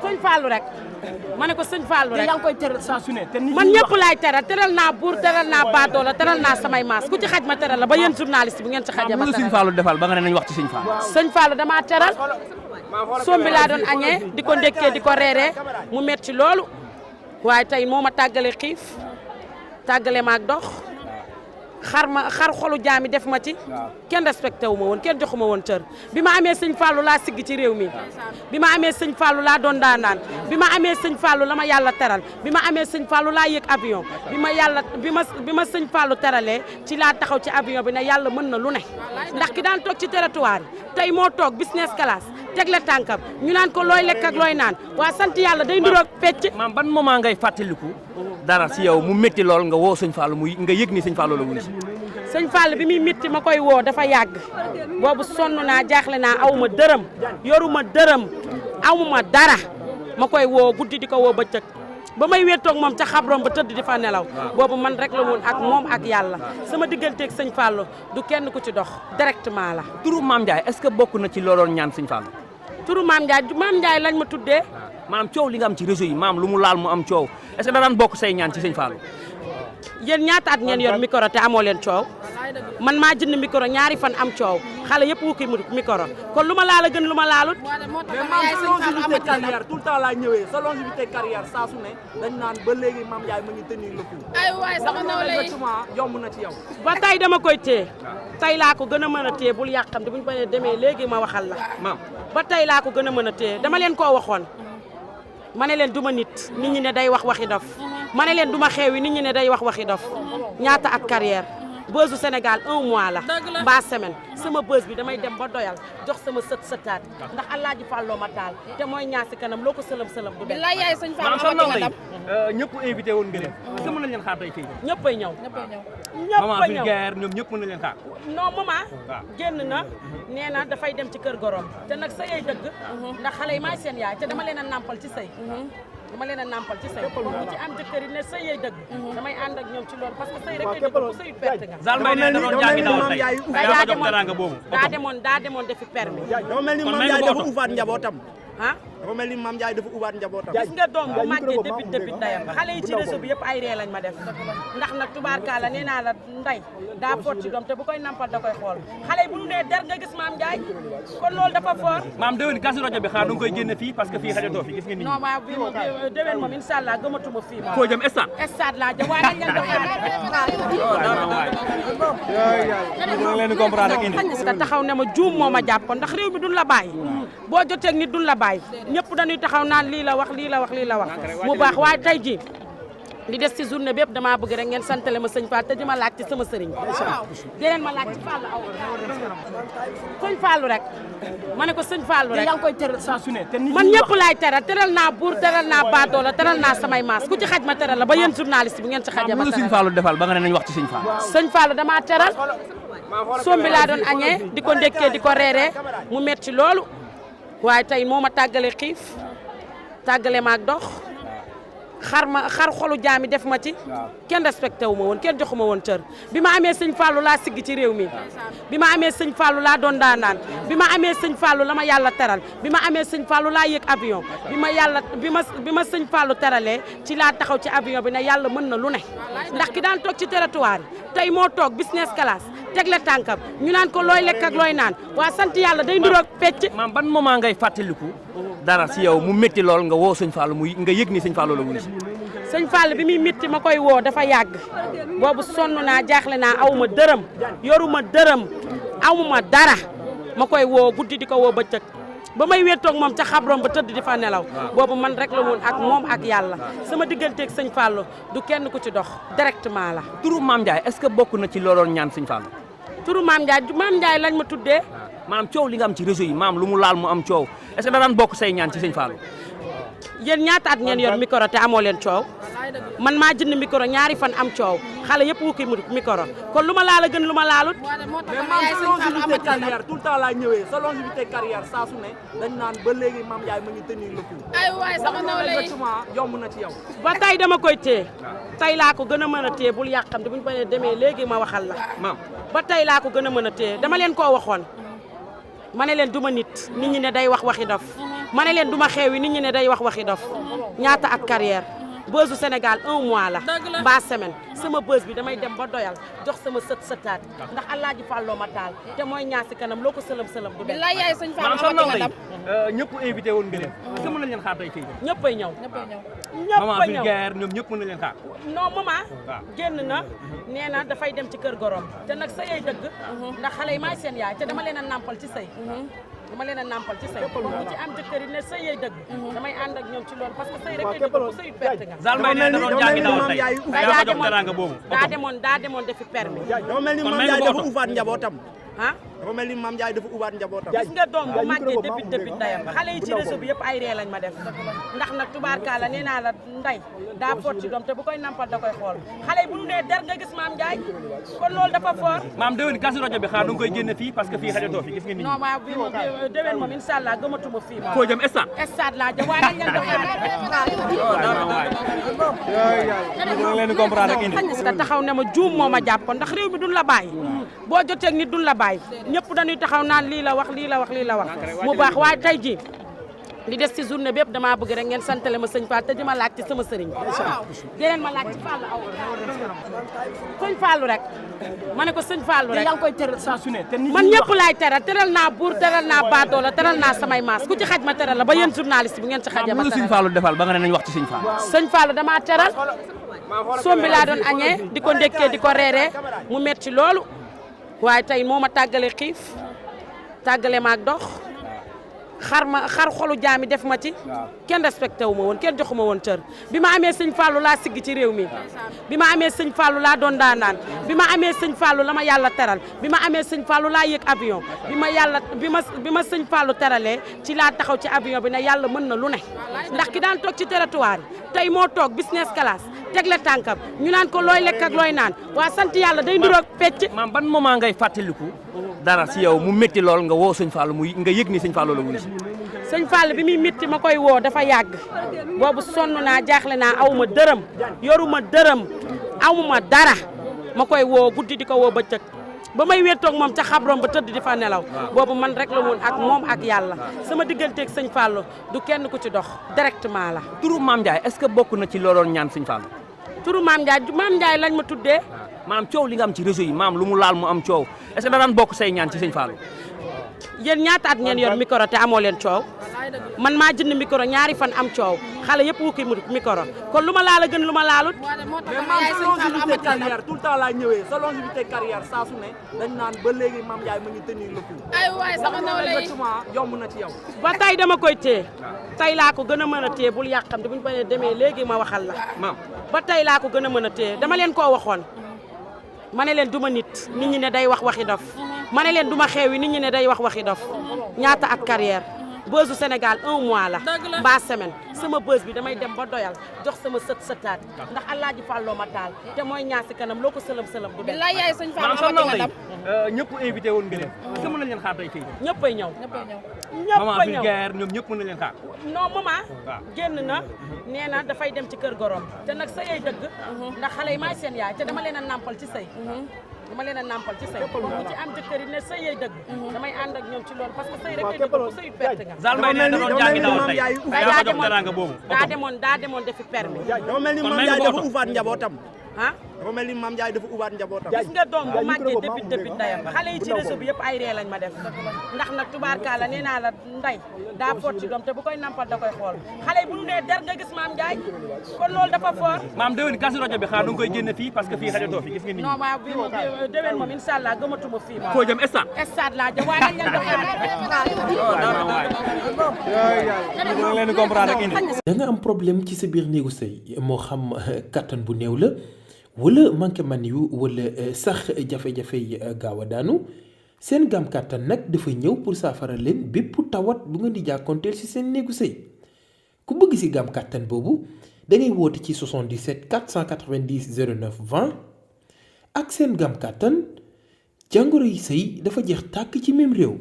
sëñ Fallou rek ma ne ko sëñ Fallou rek yaa ngi koy teral saa su ne man ñëpp laay teral naa buur teral naa baadoola teral naa samay maas ku ci xaj ma teral la ba yéen journaliste bi ngeen ci xaja ba teral sëñ Fallou defal ba nga ne nañ wax ci sëñ Fallou. sëñ Fallou damaa teral sombi laa doon añee di ko ndékkee di ko reeree mu metti loolu waaye tey moo ma tàggale xiif tàggale ma ak dox xar xolu jaami def ma ci kenn respecté wu ma woon kenn joxu ma woon cër bi ma amee sëñ Fallou laa sigg ci réew mi bi ma amee sëñ Fallou laa doon daanaan bi ma amee sëñ Fallou la ma yàlla teral bi ma amee sëñ Fallou laa yëg avion bi ma sëñ Fallou teralee ci laa taxaw ci avion bi ne yàlla mën na lu ne ndax ki daan toog ci territoire tey moo toog business class tegle tànkam ñu naan ko looy lekk ak looy naan waa sant yàlla day nduroog fecc maam ban moment ngay fàttaliku dara si yow mu métti lool nga woo sëñ Fallou muy nga yëg ni sëñ Fallou la wuyu si. sëñ Fallou bi muy métti ma koy woo dafa yàgg boobu sonn naa jaaxle naa awma dërëm yoruma dërëm awma dara ma koy woo guddi di ko woo bëccëg ba may wéetoog moom ca xabrom ba tëdd di fa nelaw boobu man rek la woon ak moom ak yàlla sama digganteeg sëñ Fallou du kenn ku ci dox directement la. turu Mame Ndiaye est-ce que bokk na ci looloon ñaan sëñ Fallou. turu Mame Ndiaye lañ ma tuddee. maanaam coow li nga am ci réseau yi maam lu mu laal mu am coow est-ce que da daan bokk say ñaan ci sëñ Fallou. yéen ñaata at ngeen yor micro te amoo leen coow man maa jënd micro ñaari fan am coow xale yëpp wukki micro kon lu ma laal a gën lu ma laalut. mais sa longévité carrière tout le temps laa ñëwee sa longévité carrière saa su ne dañ naan ba léegi Mame Ndiaye ma ngi tenir le coup. ay waay sama nawle yi yomb na ci yow. ba tey dama koy téye tey laa ko gën a mën a téye bul yàqamte bu ñu bañee demee léegi ma waxal la. maam ba tey laa ko gën a mën a téye dama leen koo waxoon ma ne leen du ma nit ñi ne day wax waxi dof ma ne leen du ma xeewi nit ñi ne day wax waxi dof ñaata at carrière bësu Sénégal 1 mois la mbaa semaine sama bës bi damay dem ba doyal jox sama sëtaat ndax Alaaji Falloo ma taal te mooy ñaasi kanam loo ko sëlëm du dem. billaay yaay sëñ Fallou maanaam amati na ndam ñëpp invité woon nga leen est-ce que mën nañ leen xaar tey fii. ñëppay ñëw maman Vulgaire ñoom ñëpp mën nañ leen xaar. non maman génn na nee na dafay dem ci kër gorom te nag sëyay dëgg ndax xale yi maay seen yaay te dama leen a nampal ci sëy dama leen a nampal ci sëy ku ci am jëkkër yi ne sëyay dëgg damay ànd ak ñoom ci loolu parce que sëy rek ay dëgg ku sëyut perte nga. Zal Mbaye nee na doon jàngi dawal tey daa jox teranga boobu. daa demoon defi permis. dafa mel ni Mame Ndiaye dafa ufaat njabootam. ah dafa mel ni Mame Ndiaye dafa ufaat njabootam. gis nga doom bu màggee débit ndayam xale yi ci réseau bi yëpp ay ree lañ ma def ndax nag tubaarkaala nee naa la nday daa foot ci doom te bu koy nampal da koy xool xale yi bu ñu nee der nga gis Mame Ndiaye kon loolu dafa fort. maam déwén Kazu Rajab bi xaar du nga koy génne fii parce que fii xajatoo fi gis nga nit ñi. non waaw déwén moom incha allah gëmatuma fii moom. koo jëm stade. stade laa jëm waaye nañ leen di comprendre ak indi. te taxaw ne ma juum moo ma jàppoon ndax réew mi duñ la bàyyi boo jotee nit duñ la bàyyi ñëpp dañuy taxaw naan lii la wax mu baax waaye tey jii li des ci journée bi yëpp damaa bëgg rek ngeen santale ma sëñ Fall te di ma laaj ci sama sëriñ deneen ma laaj ci Fall aw sëñ Fallou rek ma ne ko sëñ Fallou rek yaa ngi koy teral saa su ne man ñëpp laay teral naa buur teral naa baadoola teral naa samay maas ku ci xaj ma teral la ba yéen journaliste bi ngeen ci xaja ba teral sëñ Fallou defal ba nga ne nañ wax ci sëñ Fallou. sëñ Fallou damaa teral sombi laa doon añee di ko ndékkee di ko reeree mu metti loolu waaye tey moo ma tàggale xiif tàggale ma ak dox xar xolu jaami def ma ci kenn respecté wu ma woon kenn joxu ma woon cër bi ma amee sëñ Fallou laa sigg ci réew mi bi ma amee sëñ Fallou laa doon daanaan bi ma amee sëñ Fallou la ma yàlla teral bi ma amee sëñ Fallou laa yëg avion bi ma sëñ Fallou teralee ci laa taxaw ci avion bi ne yàlla mën na lu ne ndax ki daan toog ci territoire tey moo toog business class tegle tànkam ñu naan ko looy lekk ak looy naan waa sant yàlla day nduroog fecc. maam ban moment ngay fàttaliku dara si yow mu métti lool nga woo sëñ Fallou muy nga yëg ni sëñ Fallou la wuyu si. sëñ Fallou bi muy métti ma koy woo dafa yàgg boobu sonn naa jaaxle naa awma dërëm yoruma dërëm awma dara ma koy woo guddi di ko woo bëccëg ba may wéetoog moom ca xabrom ba tëdd di fa nelaw boobu man rek la woon ak moom ak yàlla sama digganteeg sëñ Fallou du kenn ku ci dox directement la. turu Mame Ndiaye est-ce que bokk na ci looloon ñaan sëñ Fallou. turu Mame Ndiaye lañ ma tuddee. maanaam coow li nga am ci réseau yi maam lu mu laal mu am coow est-ce que da daan bokk say ñaan ci sëñ Fallou. yéen ñaata at ngeen yor micro te amoo leen coow man maa jënd micro ñaari fan am coow xale yëpp wukki micro kon lu ma laal a gën lu ma laalut. mais sa longévité carrière tout le temps laa ñëwee sa longévité carrière saa su ne dañ naan ba léegi Mame Ndiaye ma ngi tenir le coup. ay waay sama nawle yi yomb na ci yow. ba tey dama koy téye tey laa ko gën a mën a téye bul yàqamte bu ñu bañee demee léegi ma waxal la. maam ba tey laa ko gën a mën a téye dama leen koo waxoon ma ne leen du ma nit ñi ne day wax waxi dof ma ne leen du ma xeewi nit ñi ne day wax waxi dof ñaata at carrière buzz du Sénégal 1 mois la mbaa semaine sama buzz bi damay dem ba doyal jox sama sëtaat ndax Alaaji Fàlloo ma taal te mooy ñaasi kanam loo ko sëlëm bu dem. billaay yaay sëñ Fall maanaam sa ndam ñëpp invité woon nga leen est-ce que mën nañ leen xaar tey fii. ñëppay ñëw. maman Vulgaire ñoom ñëpp mën nañ leen xaar. non maman génn na nee na dafay dem ci kër gorom te nag sëyay dëgg ndax xale yi maay seen yaay te dama leen a nàmpal ci sëy dama leen a nàmpal ci sëy bu ci am jëkkër yi ne sëyay dëgg damay ànd ak ñoom ci loolu parce que sëy rek ay dëgg bu sëyu perte nga Zal Mbaye nee na doon jàngi dawal tey daa demoon defi permis dafa mel ni Mame Ndiaye dafa ufaat njabootam. ah dafa mel ni Mame Ndiaye dafa ufaat njabootam. gis nga doom bu màggee début ndeyam xale yi ci réseau bi yëpp ay ree lañ ma def ndax nag tubaarkaala nee naa la nday daa foot ci doom te bu koy nampal da koy xool xale yi bu ñu nee der nga gis Mame Ndiaye kon loolu dafa fort. maam déwén kasu rajo bi xaar da nga koy génne fii parce que fii xajatoo fi gis nga nit ñi. non waaw bi moom déwén moom incha allah gëmatuma fii moom. foo jëm stade. stade laa jëm waaye nañ leen di comprendre ak indi. te taxaw ne ma juum moo ma jàppoon ndax réew mi duñ la bàyyi boo jotee ak nit duñ la bàyyi ñëpp dañuy taxaw naan lii la wax mu baax waaye tey jii li des ci journée bépp damaa bëgg rek ngeen santale ma sëñ Fall te di ma laaj ci sama sëriñ deneen ma laaj ci Fallu aw sëñ Fallu rek ma ne ko sëñ Fallu rek yaa ngi koy teral saa su ne te nit man ñëpp laay teral naa buur teral naa baatoola teral naa samay maas ku ci xaj ma teral la ba yéen journaliste bu ngeen ci xajee ma teral sëñ Fallu defal ba nga ne nañ wax ci sëñ Fallu. sëñ Fallu damaa teral sombi laa doon añee di ko ndékkee di ko reeree mu metti loolu waaye tey moo ma tàggale xiif tàggale ma ak dox xar xolu jaami def ma ci kenn respecté wu ma woon kenn joxuma woon cër bi ma amee sëñ Fallou laa sigg ci réew mi bi ma amee sëñ Fallou laa doon daandaan bi ma amee sëñ Fallou la ma yàlla teral bi ma amee sëñ Fallou laa yëg avion bi ma sëñ Fallou teralee ci laa taxaw ci avion bi ne yàlla mën na lu ne ndax ki daan toog ci territoire tey moo toog business class tegle tànkam ñu naan ko looy lekk ak looy naan waa sant yàlla day nduroog pecc. maam ban moment ngay fàttaliku dara si yow mu métti lool nga woo sëñ Fallou muy nga yëg ni sëñ Fallou la wuyu si. sëñ Fall bi muy métti ma koy woo dafa yàgg boobu sonn naa jaaxle naa awma dërëm yoruma dërëm awma dara ma koy woo guddi di ko woo bëccëg ba may wéetoog moom ca xabrom ba tëdd di fa nelaw boobu man rek la woon ak moom ak yàlla sama digganteeg sëñ Fallou du kenn ku ci dox directement la. turu Mame Ndiaye est-ce que bokk na ci looloon ñaan sëñ Fallou. turu Mame Ndiaye lañ ma tuddee. maanaam coow li nga am ci réseau yi maam lu mu laal mu am coow est-ce que da daan bokk say ñaan ci sëñ Fallou. yéen ñaata at ngeen yor micro te amoo leen coow man maa jënd micro ñaari fan am coow xale yëpp wukki micro kon lu ma laal a gën lu ma laalut. mais sa longévité carrière tout le temps laa ñëwee sa longévité carrière saa su ne dañ naan ba léegi Mame Ndiaye mu ngi tenir le coup. ay waay sama nawle yi yomb na ci yow. ba tey dama koy téye tey laa ko gën a mën a téye bul yàqamte bu ñu bañee demee léegi ma waxal la. ba tey laa ko gën a mën a téye dama leen koo waxoon ma ne leen du ma nit ñi ne day wax waxi dof ma ne leen du ma xeewi nit ñi ne day wax waxi dof ñaata at carrière buzz du Sénégal 1 mois la mbaa semaine sama buzz bi damay dem ba doyal jox sama sëtaat ndax Alaaji Fàlloo ma taal te mooy ñaasi kanam loo ko sëlëm bu dem. billaay yaay sëñ Fall maanaam sa ndam ñëpp invité woon nga leen est-ce que mën nañ leen xaar tey fii. ñëppay ñëw. maman Vulgaire ñoom ñëpp mën nañ leen xaar. non maman génn na nee na dafay dem ci kër gorom te nag sëyay dëgg ndax xale yi maay seen yaay te dama leen a nàmpal ci sëy dama leen a nàmpal ci sëy bu ci am jëkkër yi ne sëyay dëgg damay ànd ak ñoom ci loolu parce que sëy rek ay dëgg bu sëyu perte nga. Zal Mbaye nee na doon jàngi dawal tey daa demoon defi permis. dafa mel ni Mame Ndiaye dafa ufaat njabootam. ah dafa mel ni Mame Ndiaye dafa ufaat njabootam. gis nga doom bu màggee début ndeyam xale yi ci réseau bi yëpp ay ree lañ ma def ndax nag tubaarkaala nee naa la nday daa foot ci doom te bu koy nampal da koy xool xale yi bu ñu nee der nga gis Mame Ndiaye kon loolu dafa fort. maam déwén kasu rajo bi xaar da nga koy génne fii parce que fii xajatoo fi gis nga nit ñi. non waaw bi moom déwén moom incha allah gëmatuma fii moom. foo jëm stade. stade laa jëm waaye nañ leen di comprendre ak indi. da nga am problème ci sa biir néegu sëy moo xam kattan bu néew la wala manqué man yu wala sax jafe-jafe yi gaaw a daanu seen gam kattan nag dafa ñëw pour saafara leen bépp tawat bu ngeen di jàkkoonteel ci seen néegu sëy ku bëgg ci gam kattan boobu da ngay woote ci 77 490 09 20 ak seen gam kattan jàngoro yi sëy dafa jeex tàkk ci même réew.